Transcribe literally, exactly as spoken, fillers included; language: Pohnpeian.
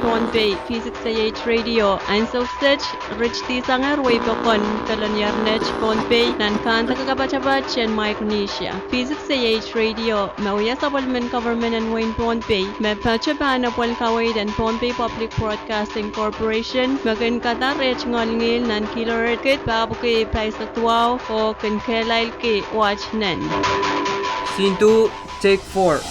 Pohnpei V six A H Radio, ansou kiset ritidi sang ehr wehi pokon kolonier net Pohnpei nan kahnleke kapatapat en Micronesia. V six A H Radio me wia sapwellimen government en wehin Pohnpei me patohwan pahn apwalih kaweid en Pohnpei Public Broadcasting Corporation me kin kadahr eh tungoal ngihl nan kilohertz kid pahpwiki pahisek duwau oh kin kehlailki watt nen. Scene two, take four.